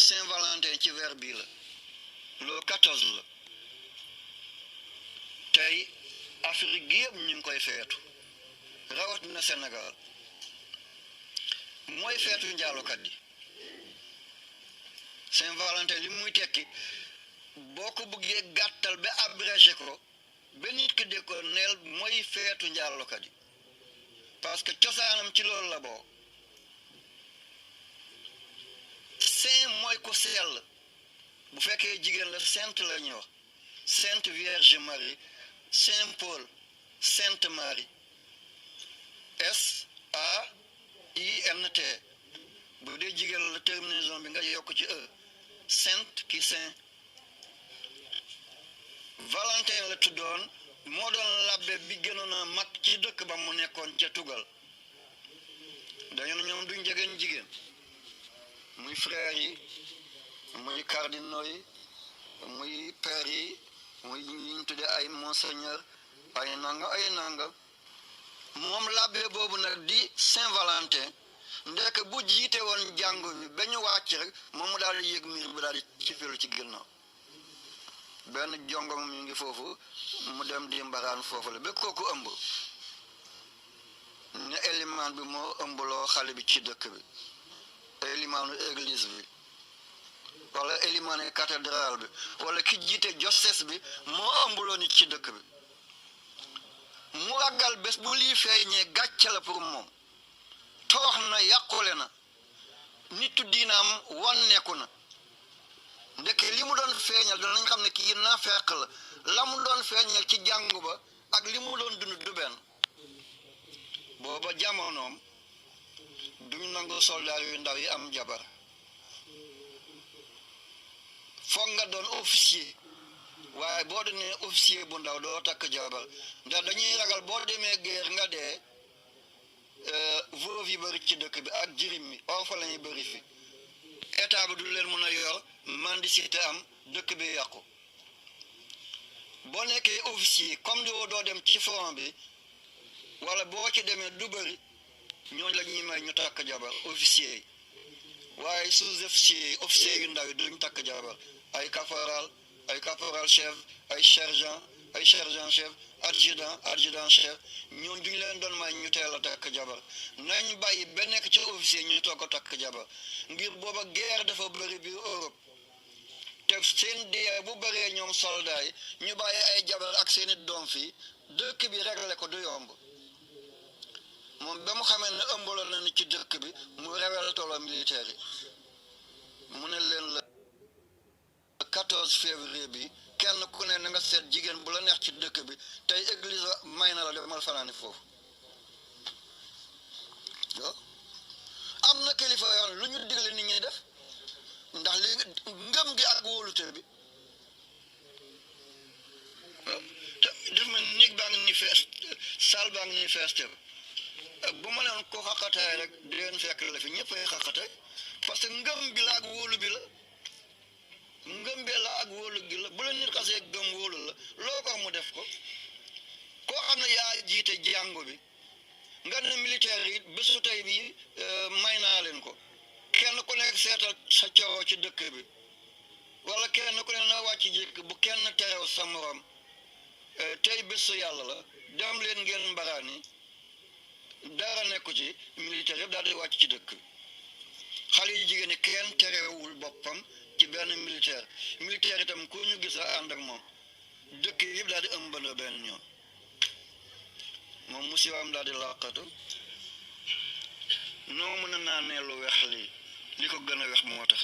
Saint-Valentin ci weer bii la le 14 la tey Afrique gi yëpp ñu ngi koy feetu rawatina Sénégal mooy feetu njaalokat yi Saint-Valentin li muy tekki boo ko bëggee gàttal ba abrégé ko ba nit ki de ko neel mooy feetu njaalokat yi parce que cosaanam ci loolu la boo saint mooy ko sell bu fekkee jigéen la sainte la ñuy wax sainte vierge Marie saint Paul sainte Marie SAINT bu dee jigéen la terminaison bi nga yokk ci e sainte ki saint Valentin la tuddoon moo doon labbe bi gënoon a mag ci dëkk ba mu nekkoon ca tugal dañu ne ñoom duñ jegeen jigéen muy frère yi muy cardinaux yi muy père yi muy ñu tuddee ay monseigneur ay nanga moom labbe boobu nag di Saint Valentin ndek bu jiite woon jàngu bi ba ñu wàcc rek moom mu daal di yéeg miir bu daal di cipelu ci ginnaaw benn jongom mi ngi foofu mu dem di mbaraan foofu la ba kooku ëmb ne élimaan bi moo ëmbaloo xale bi ci dëkk bi élimaanu église bi wala élimaanu cathédrale bi wala ki jiite diocèse bi moo ëmbaloo nit ci dëkk bi mu ragal bés bu lii feeñee gàcce la pour moom toox na yàqule na nitu diinaam wanneeku na ndeke li mu doon feeñal danañ xam ne kii naafeq la mu doon feeñal ci jàngu ba ak li mu doon dund du benn booba jamonoom duñu nangu soldaar yu ndaw yi am jabar foog nga doon officier waaye boo demee officier bu ndaw doo takk jabar ndax dañuy ragal boo demee guerre nga dee veuve yi bëri ci dëkk bi ak jirim mi orphelin yi bëri fi état bi du leen mën a yor mendicité am dëkk bi yàqu boo nekkee officier comme doo dem ci front bi wala boo ci demee du bëri ñooñu la ñuy may ñu takk jabar officier yi waaye sous-officier yu ndaw yi duñ takk jabar ay caporal chef ay sergent chef adjudant chef ñoon duñ leen doon may ñu teel a takk jabar nañ bàyyi ba nekk ci officier ñu toog a takk jabar ngir booba guerre dafa bëri biir Europe te seen dee bu bëree ñoom soldat yi ñu bàyyi ay jabar ak seeni doom fii dëkk bi réglé ko du yomb moom ba mu xamee ne ëmbaloon na ni ci dëkk bi mu révélé tolo militaire yi mu ne leen la 14 février bi kenn ku ne na nga seet jigéen bu la neex ci dëkk bi tey église may na la demal fanaani foofu am na kilifa yoon lu ñu digle nit ñi def ndax li ngëm gi ak wóolute bi te def ma néeg baa ngi ni fees saal baa ngi ni fees te bu ma leen ko xaqataay rek di leen fekk la fi ñëpp ay xaqataay parce que ngëm bi la ak wóolu bi la ngëm bi la ak wóolu gi la bu la nit xasee gëm wóolu la loo ko mu def ko koo xam ne yaa jiite jàngu bi nga ne militaire yi bésu tey bi may naa leen ko kenn ku nekk seetal sa coro ci dëkk bi wala kenn ku ne na wàcc jikk bu kenn terew sa morom tey bésu yàlla la dem leen ngeen mbaraani dara nekku ci militaire yëpp daal di wàcc ci dëkk xale yi jigéen ñi kenn terewul boppam ci benn militaire itam ku ñu gis a ànd ak moom dëkk yëpp daal di ëmbandoo benn ñoom moom musibaam daal di làqatu noo mën a naanee lu weex li ko gën a weex moo tax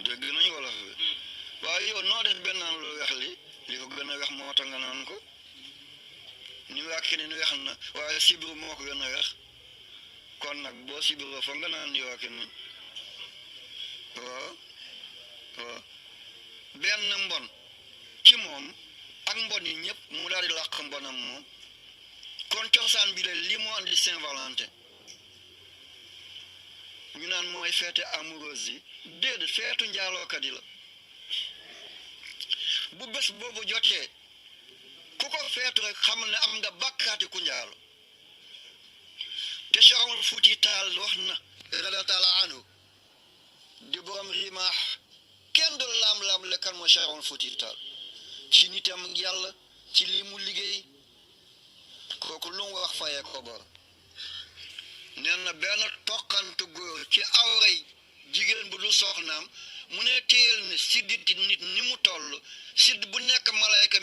dégg nañu wala fi waaye yow noo def benn naan lu weex li ko gën a weex moo tax nga naan ko ni wàkki ni weex na waaye sibiru moo ko gën a weex kon nag boo sibiroo fa nga naan ni wàkki ni waaw benn mbon ci moom ak mbon yi ñëpp mu daal di làq mbonam moom kon cosaan bi la li moo andi Saint-Valentin ñu naan mooy feete amoureuse yi déedéet feetu njaalookat yi la bu bés boobu jotee ku ko feetu rek xam ne am nga bàkkaati ku njaalo te Cheikh Omar Fuuti Taal wax na radiyallaahu anhu borom rimaax kenn du laam-laam le kan mooy Cheikh Omar Fouti Tall ci nitam yàlla ci li mu liggéey kooku lu mu wax fayee ko bor nee na benn toqantu góor ci awray jigéen bu du soxnaam mu ne téyel ne sidditi nit ni mu toll sidd bu nekk malayka